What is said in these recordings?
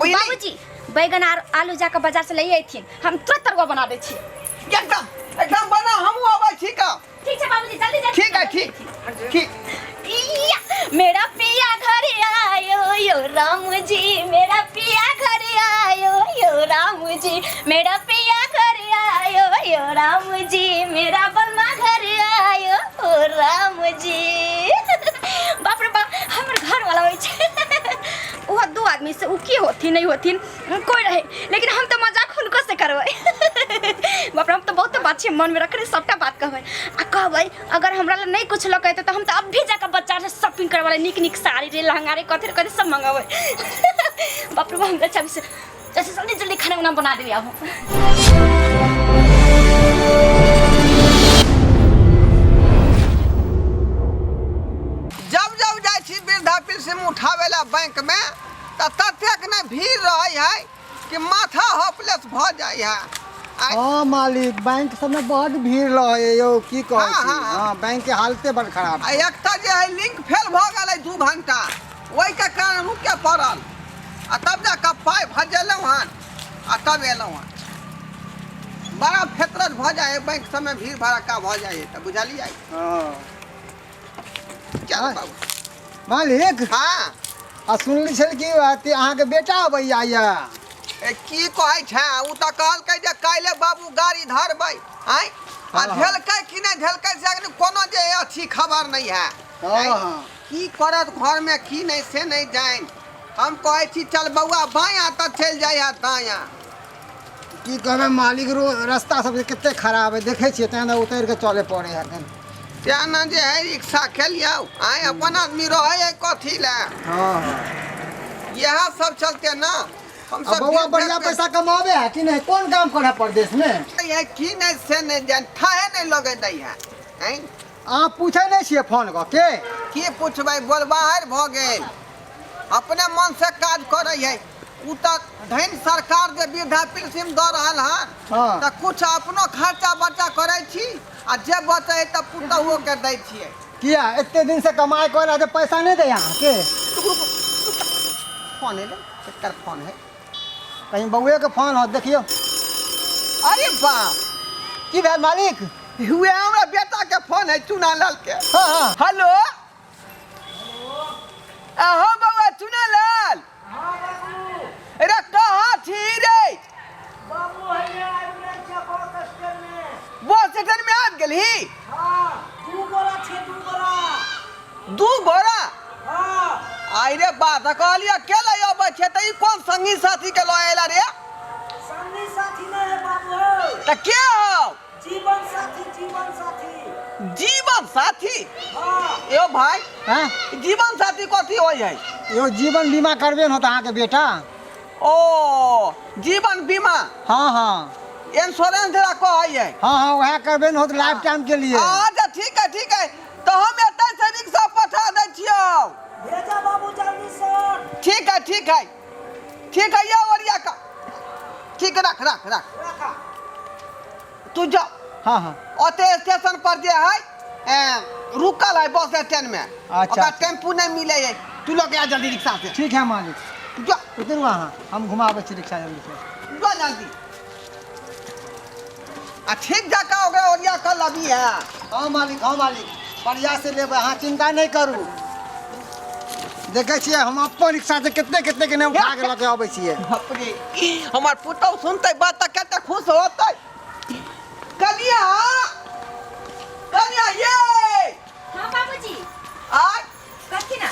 बुझली? बाबूजी बैगन आर आलू जाके बाजार से ले अयथिन हम तुरंत तरुआ बना दै छी एकदम एकदम बना हमहूँ अबै छी का ठीक छै बाबूजी जल्दी जल्दी ठीक है ठीक ठीक पिया मेरा पिया घर आयो यो राम जी मेरा पिया घर आयो यो राम जी मेरा पिया घर आयो यो राम जी मेरा बलमा घर आयो ओ राम जी बाप रे बाप हमर घर वाला होइ छै ओहो दू आदमी से उ के होथिन नहीं होथिन कोई रहे लेकिन हम तो मजाक हुनको से करबै बाप रे हम तो बहुत बात छै मन में रखने सबटा बात कहबै आ कहबै अगर हमरा ला नहीं कुछ लऽ के तो हम तो अब भी जाकर बच्चा से शॉपिंग करवा नीक नीक साड़ी रे लहंगा रे कथी रे कथी सब मंगाबै बाप रे बाप हमरा चाबी से जैसे जल्दी जल्दी खाना उना बना देबै आब जब जब जाइ छी वृद्धा पेंशन उठाबै ला बैंक में तऽ ततेक ने भीड़ रहै है कि माथा होपलेस भऽ जाइ है हाँ मालिक बैंक सब में बड भीड़ रहे यौ की कहै हाँ, छी हाँ, हाँ। हाँ बैंक के हालते बड खराब आ एकटा जे है लिंक फेल भऽ गेलै 2 घंटा, ओहिके कारण रुके पड़ल आ तब जा कऽ पाइ भजेलहुँ हन आ तब एलहुँ हन। बड़ा फेतरत भऽ जाइ है बैंक सबमे, भीड़ भड़क्का भऽ जाइ है तऽ, बुझलियै? हाँ। चल हाँ। बाबू। मालिक। हाँ। आ सुनली छल कि अथी अहाँके बेटा अबैया या? ए, की कहै छै, ओ तऽ कहलकै जे काल्हि बाबू गाड़ी धरबै आँय आ धेलकै कि नहि धेलकै से अखन कोनो जे अथी खबर नहि है। हाँ हाँ की करत घरमे की नहि से नहि जानि। हम कहै छी चल बौआ बायाँ तऽ चलि जाइ है दायाँ। की कहबै मालिक, रो रास्ता सब जे कते खराब है देखै छियै, तेँ ने उतरि के चले पड़े है एखन। तेँ ने जे है रिक्शा खेलियौ आँय, अपन आदमी रहै है कथी लए। हाँ हाँ इएह सब चलते ना हम आ सब बौआ भीड़ बढ़िया भाड़ पैसा कमाबे है कि नहीं? कोन काम करे परदेश में? है की नहि से नहि जानि, ठाहे नहि लगै दै है आँय। अहाँ पूछै नहि छियै फोन कऽ के? की पुछबै, बोल बाहर भऽ गेल, अपने मन से काज करै है उ तऽ। धन सरकार जे वृद्धा पेंशन दऽ रहल हन तऽ कुछ अपनो खर्चा बर्चा करै छी आ जे बचै है तऽ पुतहुओ के दै छियै। किया, एते दिन से कमाइ कऽ रहल छै, पैसा नहि दैया अहाँके? फोन एलै, केकर फोन है? कहीं बौए के फोन हो, देखियौ। अरे बाप! की भेल मालिक? हुए हमरा बेटा के फोन है, चुना लाल के। हाँ हाँ हेलो, अहो बौआ चुना लाल, अरे कहाँ छी रे? बाबू हैया आबि रहल छै बस स्टैंड में। बस स्टैंड में आबि गेलही? हाँ, 2 बोरा छै, 2 बोरा। 2 बोरा? हाँ। आई रे बा, तऽ कहलियै अकेले अबै छै तऽ ई कोन संगी साथी के लऽ एला रे? संगी साथी नहीं है बाबू हो। तऽ के हौ? जीवन साथी, जीवन साथी। जीवन साथी? हाँ। यो भाई। हाँ। जीवन साथी कथी होइ है? यौ, जीवन बीमा करबे न होत अहाँके बेटा। ओ, जीवन बीमा। हाँ हाँ इंश्योरेंस जरा कहै है। हाँ हाँ वएह करबे न होत लाइफ टाइम के लिए। अच्छा, ठीक है, ठीक है, तऽ हम एतै से रिक्शा पठा दै छियौ। भेजा बाबू जल्दी सर। ठीक है, ठीक है, ठीक है। ये ओरिया का ठीक है, रख रख रख। रखा। तू जा। हाँ हाँ ओते स्टेशन पर जे है रुकल है बस स्टैंड में। ओकरा टेम्पू नहीं मिले है, तू लोग आ जल्दी रिक्शा से। ठीक है मालिक। जा। उतरू अहाँ, हम घुमाबै छी रिक्शा जल्दी से। जा जल्दी आ ठीक जकाँ ओकरा ओरिया कऽ लबी है। हाँ मालिक, हाँ मालिक, बढ़िया से लेबै, अहाँ चिंता नहि करू। देखै छियै, हम अपन रिक्शा से कते कते के नहि उठा के लऽ के अबै छियै। बाप रे, हमर पुतहु सुनतै बात तऽ कते खुश होतै। कनिया, कनिया ये। हाँ बाबूजी। आय। कथी ना?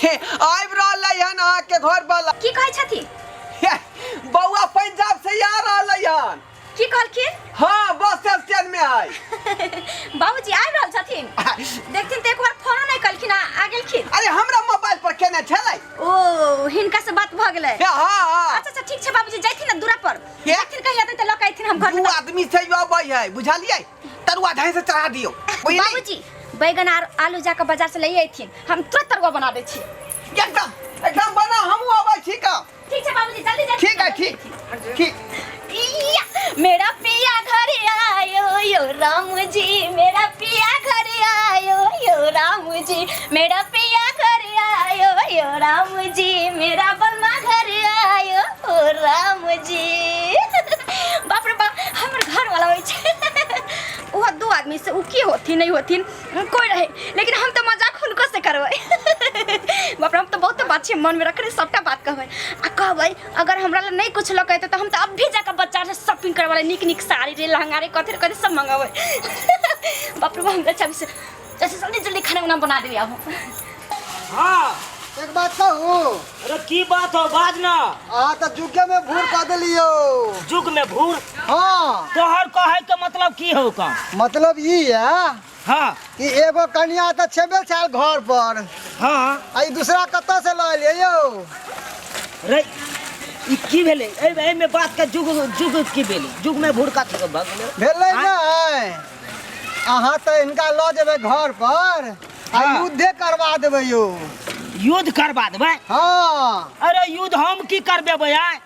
हे, आबि रहलै हन अहाँके घर वाला। की कहै छथिन? हे, बौआ पंजाब से आ रहलै हन। की कहलखिन? हाँ, बस स्टैंड में है। बाबूजी आबि रहल छथिन? देखथिन तऽ एक बार फोनो नहि कलखिन आ आ गेलखिन। अरे, हमरा मोबाइल पर केने छलै। ओ, हिनका से बात भऽ गेलै? हे, हाँ हाँ अच्छा अच्छा, ठीक छै बाबूजी, जैथिन ने दूरा पर। हे? देखथिन कहिया एतै तऽ लऽ के अयथिन हम घर दू में। आदमी से अबै है, बुझलियै? तरुआ ढंग से चढ़ा दियौ, बुझलियै? बाबूजी बैगन आर आलू जाके बाजार से ले अयथिन, हम तुरंत तरुआ बना दै छी। एकदम एकदम बना, हमहूँ अबै छी का। ठीक छै बाबूजी, जल्दी जल्दी। ठीक है, ठीक ठीक। पिया मेरा पिया घर आयो यो राम जी मेरा पिया घर आयो यो राम जी मेरा पिया घर आयो यो राम जी मेरा। होथिन नहीं होथिन कोई रहे, लेकिन हम तो मजाक हुनको से करबै। बाप रे, हम तो बहुत बात छै मन में रखने, सबटा बात कहबै आ कहबै अगर हमरा ला नहीं कुछ लऽ के एतै तऽ हम तऽ अभी जाके बाजार से शॉपिंग करबै, नीक नीक साड़ी रे, लहंगा रे, कथी रे कथी सब मंगाबै। बाप रे बाप, हमरा चाबी से जैसे जल्दी जल्दी खाना उना बना देबै आब। हाँ। एक बात कहू? अरे की बात हो, बाज ना। अहाँ तऽ जुगे में भूर कऽ देलियो। जुग में भूर? हाँ। तोहर कहे के मतलब की हो का? मतलब ई है हाँ। कि एगो कनिया तऽ छेबे छाल घर पर। हाँ। आ ई दूसरा कतऽ से लऽ एलियै यौ? रे ई की भेलै? एहि में बात के जुग जुग की भेलै? जुग में भूर कथी के भऽ गेलै? भेलै नहि, अहाँ तऽ हिनका लऽ जेबै घर पर आ हाँ। युद्धे करवा देबै यौ। युद्ध करवा देबै? हाँ। अरे युद्ध हम की करबेबै आय?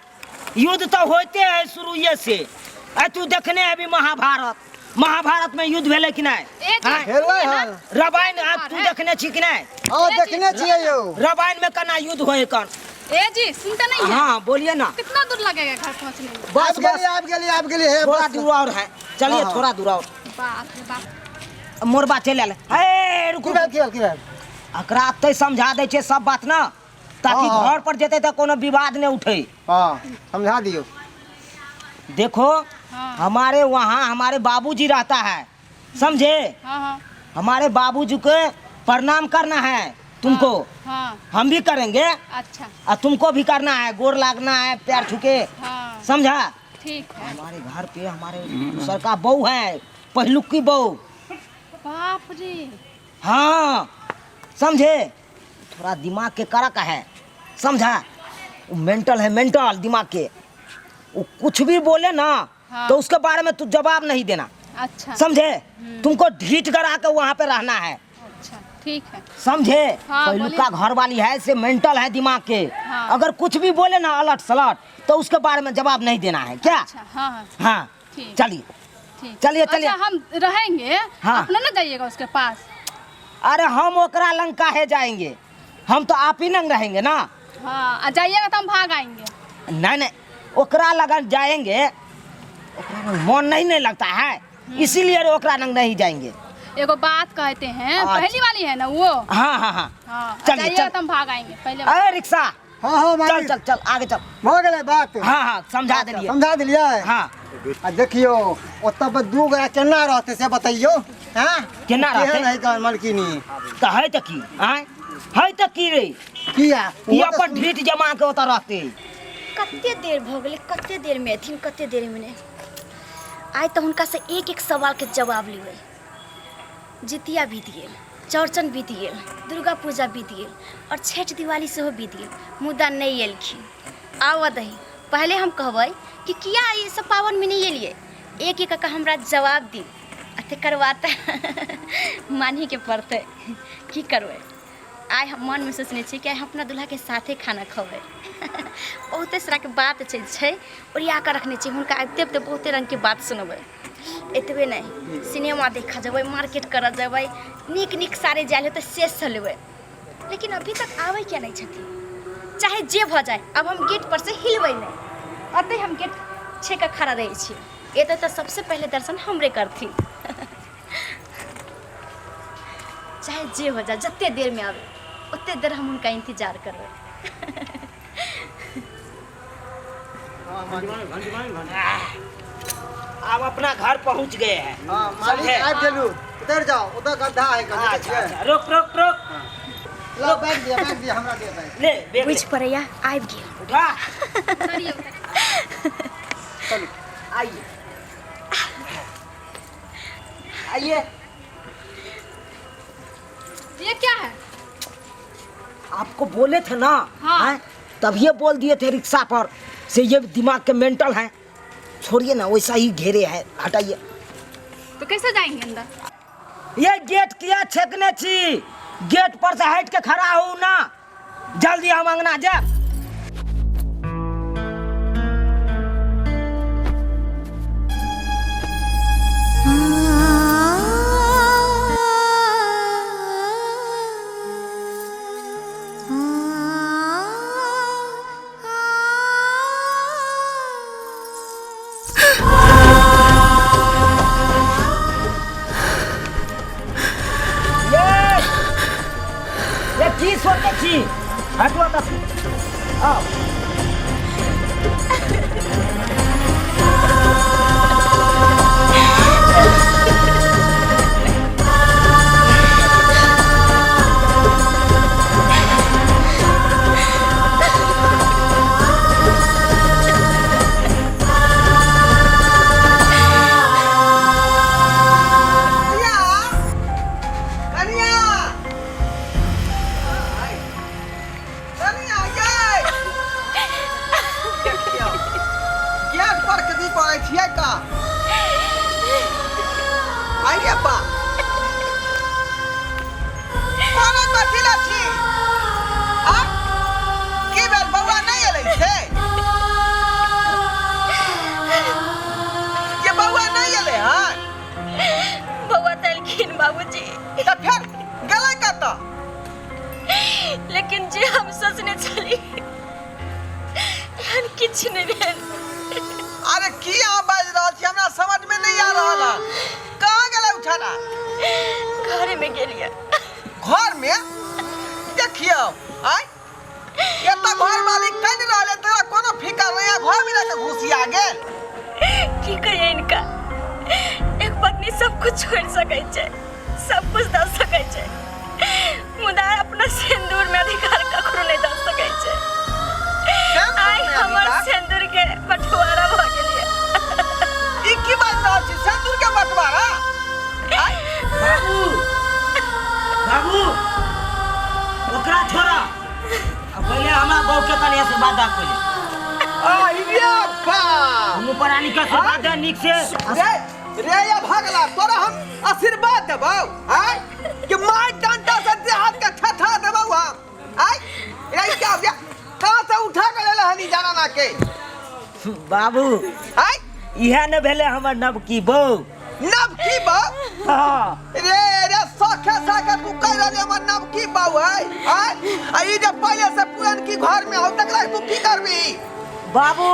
युद्ध तऽ होइते है शुरुए से। आ तू देखने हेबी महाभारत, महाभारत में युद्ध भेलै कि नहि? ए जी, आँय? भेलै हन। रामायण आ तू देखने छी कि नहि? हाँ देखने छियै यौ। रामायण में केना युद्ध होय कन? ए जी सुनते नहीं है? हाँ बोलिए ना। कितना दूर लगेगा घर पहुंचने में? बस आबि गेली बस आबि गेली आबि गेली हे थोड़ा बस। दूर और है, चलिए। हाँ। थोड़ा दूर और। बाप रे बाप। मोरबा चलि आयल। हे रुकू। की भेल की भेल की भेल? एकरा एतै समझा दै छै सब बात ना, ताकि हाँ। घर पर जेतै तऽ कोनो विवाद नहि उठे। हाँ समझा दियौ। देखो हाँ। हमारे वहाँ हमारे बाबूजी रहता है, समझे? हाँ हाँ। हमारे बाबूजी के प्रणाम करना है तुमको। हाँ। हम भी करेंगे। अच्छा। और तुमको भी करना है, गोर लागना है, पैर छुके। हाँ। समझा? ठीक है। हमारे घर पे हमारे दूसर का बहू है, पहलुक की बहू। बाप रे। हाँ समझे? थोड़ा दिमाग के कड़क है, समझा? वो मेंटल है, मेंटल दिमाग के। वो कुछ भी बोले ना हाँ। तो उसके बारे में तू जवाब नहीं देना। अच्छा। समझे? तुमको ढीठ करा के वहाँ पे रहना है। अच्छा ठीक है। समझे? हाँ, पहलुका घर वाली है से मेंटल है दिमाग के। हाँ। अगर कुछ भी बोले ना अलट सलट तो उसके बारे में जवाब नहीं देना है क्या? अच्छा हाँ हाँ। हाँ ठीक। चलिए ठीक। चलिए, चलिए। अच्छा हम रहेंगे। हाँ। अपना ना जाइएगा उसके पास? अरे हम ओकरा लंग काहे जाएंगे, हम तो आप ही नंग रहेंगे ना। हाँ आ जाइएगा तो हम भाग आएंगे। नहीं नहीं, ओकरा लगन जाएंगे, ओकरा लंग मन नहीं नहीं लगता है, इसीलिए रे ओकरा लंग नहीं जाएंगे। एगो बात कहते हैं, अच्छा। पहली वाली है ना वो? हाँ हाँ हाँ। हाँ चलिए, जाइएगा चल। तो हम भाग आएंगे पहले। अरे रिक्शा। हाँ हाँ चल मालिक। चल चल आगे चल। भऽ गेलै बात। हाँ हाँ समझा देलिए। समझा देलियै? हाँ। आ देखियौ ओतऽ पर दू गोरा केना रहतै से बतैयौ। हाँ केना रहतै? केहन है कन मलकिनी? तऽ है तऽ की आँय, है तऽ की रे? किया? ई ओ तऽ अपन ढीठ जमा के ओतऽ रहतै। कते देर भऽ गेलै, कते देरमे एथिन, कते देरमे नहि। आइ तऽ हुनकासँ एक एक सवालके जवाब लेबै। जितिया बीत गेल, चौरचन बीत गेल, दुर्गा पूजा बीत गेल आओर छठि दिवाली सेहो बीत गेल, मुदा नहि एलखिन। आबऽ दही, पहिले हम कहबै कि किया ई सब पाबनिमे नहि एलियै। एक एक कऽ हमरा जवाब दी आ तकर बाद तऽ मानहीके पड़तै। की करबै, आइ हम मनमे सोचने छी कि आइ हम अपना दुल्हाके साथे खाना खबै। बहुते साराके बात छै छै ओरिया कऽ रखने छी, हुनका आबिते आबिते बहुते रङ्गके बात सुनबै। एतबे नहि, सिनेमा देखऽ जेबै, मार्केट करऽ जेबै, नीक नीक साड़ी जायल हेतै से सब लेबै। लेकिन अभी तक आबै किया नहि छथिन? चाहे जे भऽ जाय, आब हम गेट पर से हिलबै नहि। अतै हम गेट छेक कऽ खड़ा रहै छी, एतै तऽ सबसे पहिले दर्शन हमरे करथिन। चाहे जे हो जाए, जते देरमे आबै ओते देर हम हुनका इंतजार करबै। अब अपना घर पहुंच गए हैं। हाँ मालिक समझे? आबि गेलू, उतर जाओ, उधर गड्ढा है कन, देखै अच्छा छियै? अच्छा रोक रोक रोक। लो बैग दिया, बैग दिया, हमरा दिया बैग। ले बैग ले। बुझि पड़ैया आबि गेल। उठा। उतरिए, उतरिए। चलो आइए आइए। ये क्या है? आपको बोले थे ना? हाँ। हैं? तब ये बोल दिए थे रिक्शा पर से ये दिमाग के मेंटल हैं। छोड़िए ना, वैसा ही घेरे हैं, हटाइए। तो कैसे जाएंगे अंदर? ये गेट किया छेकने छी, गेट पर से हट के खड़ा हो ना, जल्दी हम अंगना जा। छी हटू एतऽ से। आउ। कनिया कनिया कनिया यै देखियौ गेट पर कथी करै छियै का आइए बा कोनो कथी ला छी आ की भेल बौआ नहि एलै से ये बौआ नहि एलै हन बौआ तऽ एलखिन बाबूजी। तऽ फेर गेलै कतऽ? लेकिन जे हम सोचने छली एहन किछु नहि भेल। अरे की अहाँ बाजि रहल छी, हमरा समझ में नहीं आ रहल है। कहाँ गेलै उठाना? घरे में गेलियै। घर में? देखियौ आय एतऽ घर मालिक कनि रहलै तोरा कोनो फिकर नहीं है, घर में रह घुसिया गेल। की कहिए इनका, एक पत्नी सब कुछ छोड़ सकै छै, सब कुछ दऽ सकै छै, मुदा अपना सिंदूर में अधिकार ककरो नहीं दऽ सकै छै। आइ हमर सिंदूर के बंटवारा भऽ गेल। ई की बात रहल छी, सिंदूर के बंटवारा? बाबू बाबू ओकरा छोड़ा, आ पहिले हमरा बहू के तनी आशीर्वाद दऽ पहिले। आइये बा दुनू प्राणी के आशीर्वाद दे नीक से। रे रे या भगला, तोरा हम आशीर्वाद देबौ आय कि मार डंडा से देह हाथ के ठठा देबौ हम। आय रे क्या हो गया, कहाँ से उठा के लेले हनी जाना ना के? बाबू आय इहे ने भेलै हमर नवकी बहू। नवकी बहू? हाँ। रे रे सखे सखे तू कह रहले हमर नवकी बहू है आय, आ ई जे पहिले से पुरनकी घर में हो तकरा तू की करबी? बाबू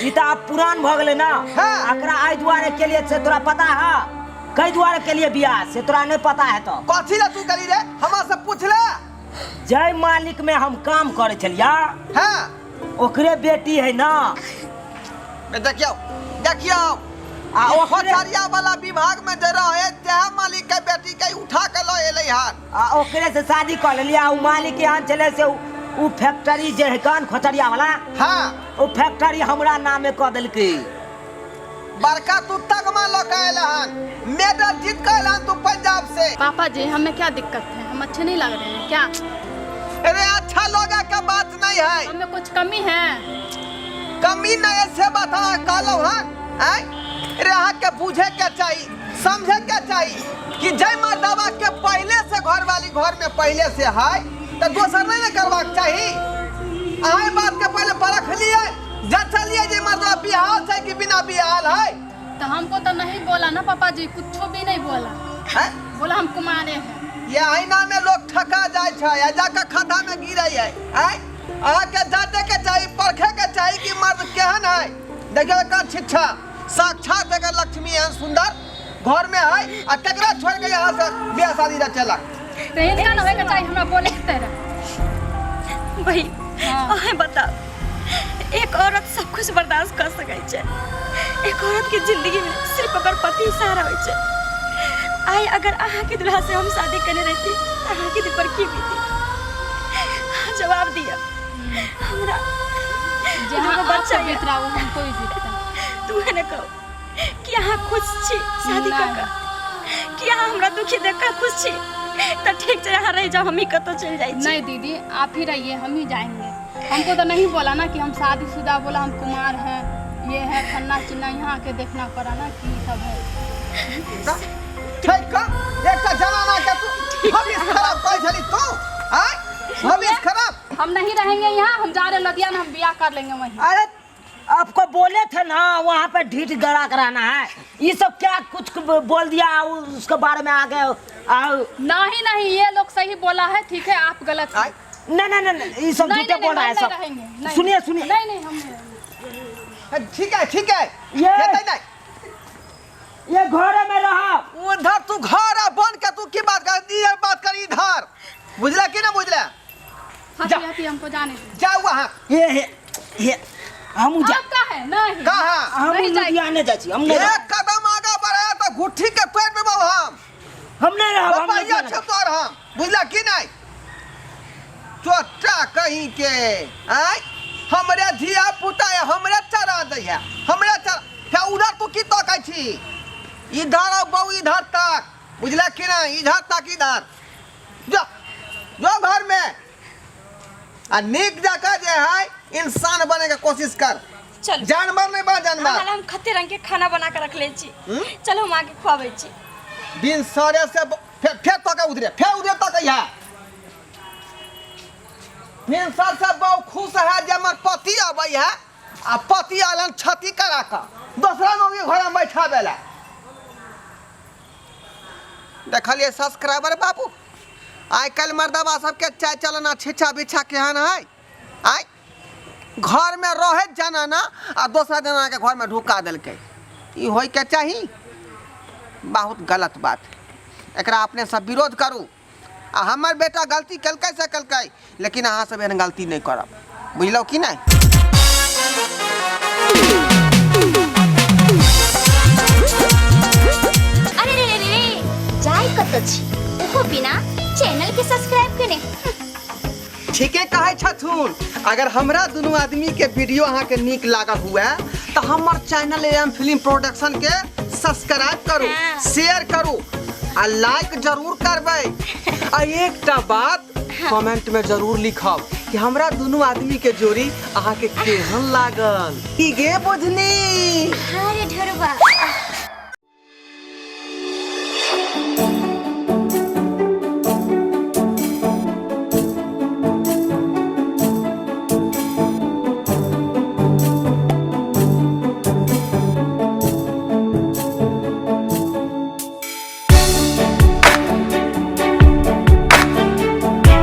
ई तऽ आब पुरान भऽ गेलै ना। हाँ। एकरा एहि दुआरे के लिए से तोरा पता है, कई दुआरे के लिए बियाह से तोरा नहीं पता है तो कथी ला तू करी रे, हमरा से पूछले? जय मालिक में हम काम करे छलिया। हाँ। ओकरे बेटी है ना। देखियौ देखियौ आ ओ ओकरे खोचरिया वाला विभाग में जे रहे तेह मालिक के बेटी के उठा के ल एलै हन। आ ओकरे से शादी कर लेलिया। उ मालिक यहाँ चले से उ फैक्ट्री जे है कन खोचरिया वाला। हाँ। उ फैक्ट्री हमरा नामे कऽ देलकै। बड़का तू तगमा ल के एल हन, मेडल जीत के एल हन तू पंजाब से। पापा जी हमें क्या दिक्कत है, हम अच्छे नहीं लग रहे हैं क्या? अरे अच्छा लोग का बात नहीं है, हमें कुछ कमी है? कमी नहीं है से बात अहाँ कहलहुँ हन। आँय रे अहाँ के बुझे के चाही, समझे के चाही कि जय मर्दावा के पहले से घर वाली घर में पहले से है तो दोसर नहीं ने करबाक चाही। अहाँ बात के पहले परख लिए, जचलिए जे मर्दावा बिहाल छै कि बिना बिहाल है। तो हमको तो नहीं बोला ना पापा जी, कुछ भी नहीं बोला। हैं? बोला हम कुमारे हैं। ये आईना में लोग ठका जाए छै आ जाके खद्धा में गिरे है। आँय अहाँ के जाते के चाही, परखे के चाही कि मर्द केहन है। देखियौ एकर शिक्षा साक्षात एकर लक्ष्मी एहन सुंदर घर में है आ तकरा छोड़ के यहाँ से बियाह शादी रचेलक। तो इनका ना होइके चाही हमरा बोले के तेरा। भाई हाँ। अहें बताओ, एक औरत सब कुछ बर्दाश्त कर सकै छै, एक औरत के जिंदगी में सिर्फ ओकर पति सहारा होइ छै। आइ अगर अहाँ के दुल्हा से हम शादी करने रहती अहाँ के दिल पर की बीती? अहाँ जवाब दिया हमरा। जहाँ दुगो बच्चा आपको यऽ। बीत रहा वो हमको भी बीतता। तू है ना कहो कि अहाँ खुश छी शादी कऽ कऽ, कि अहाँ हमरा दुखी देख कऽ खुश छी? तऽ ठीक छै, अहाँ रहि जाउ, हमही कतहु चलि जाइ छी। नहीं दीदी आप ही रहिए, हम ही जाएंगे। हमको तो नहीं बोला ना कि हम शादीशुदा, बोला हम कुमार हैं, ये है फन्ना चिन्ना, यहाँ आके देखना पड़ा ना कि सब है। ठीक का एकटा जनाना के तू भविष्य खराब करै छली तू। आँय भविष्य खराब। हम नहीं रहेंगे यहाँ, हम जा रहे लुधियाना, हम ब्याह कर लेंगे वहीं। अरे आपको बोले थे ना वहाँ पे ढीठ गड़ा कराना है, ये सब क्या कुछ बोल दिया उसके बारे में आगे आओ। नहीं नहीं ये लोग सही बोला है, ठीक है आप गलत हैं। नहीं नहीं नहीं ये सब नहीं, झूठे नहीं, बोल रहा है नहीं सब। रहेंगे, नहीं। सुनिए सुनिए। नहीं नहीं हम नहीं रहेंगे। ठीक है ठीक है। ये नहीं, नहीं। ये घर में रहा उधर तू घर आ बन के तू की बात कर, ये बात कर इधर, बुझला कि ना बुझला? जा। हटी हटी हमको जाने दो। जाउ अहाँ। हे हे हे, हमहूँ जा। आपका है नहीं। कहाँ? हम नहीं जाए। लुधियाने जाइ छी, हम नहीं रहब। एक कदम आगा बढ़ाया तो घुट्ठी के पेट में बाबू हम। हम नहीं रहब, हम बपैया लुधियाना। छौ तोहर हम, बुझला कि नहीं? चोटा कहीं के आय, हमरे धिया पुता है, हमरे चरा दै है, हमरे चरा। हे उधर तू की तकै छी? इधर आउ बहू, इधर तक, बुझला कि नहीं? इधर तक, इधर जो जो घर में आ नीक जकाँ जे है इंसान बने के कोशिश कर। चलू। जानवर नहीं बन, जानवर। अहाँ हम कते रंग के खाना बना के रखले छी। हम्म? चलू हम आके खुआबै छी। बिन सरे से फेर फेर तके उधरे, फेर उधरे तके है। बिन सर से बहु खुश है जे हमर पति अबै है, आ पति आलन क्षति करा कऽ दोसरा मौगी घर में बैठाबे ला। देखलिए सब्सक्राइबर बाबू, आइ काल्हि मर्दबा सबके चाय चलना छिछा बिछा केहन है। आइ घर में रहे जनाना आ दोसरा जनाना के घर में ढुका देलकै, ई होय के चाही? बहुत गलत बात, एकरा अपने सब विरोध करू। आ हमर बेटा गलती केलकै से केलकै, लेकिन अहाँ सब एहन गलती नहीं करब, बुझलहुँ कि नहीं? अरे रे रे रे, जाय कतऽ छी ओहो बिना चैनल के सब्सक्राइब केने? ठीके कहै छथुन। अगर हमरा दुनू आदमी के वीडियो अहाँके नीक लागल हुए तऽ हमर चैनल एम फिल्म प्रोडक्शन के सब्सक्राइब करू, शेयर करू आ लाइक जरूर करबै। आ एकटा बात कमेंट में जरूर लिखब कि हमरा दुनू आदमी के जोड़ी अहाँके केहन लागल। की गे बुझनी? हाँ रे ढोरबा।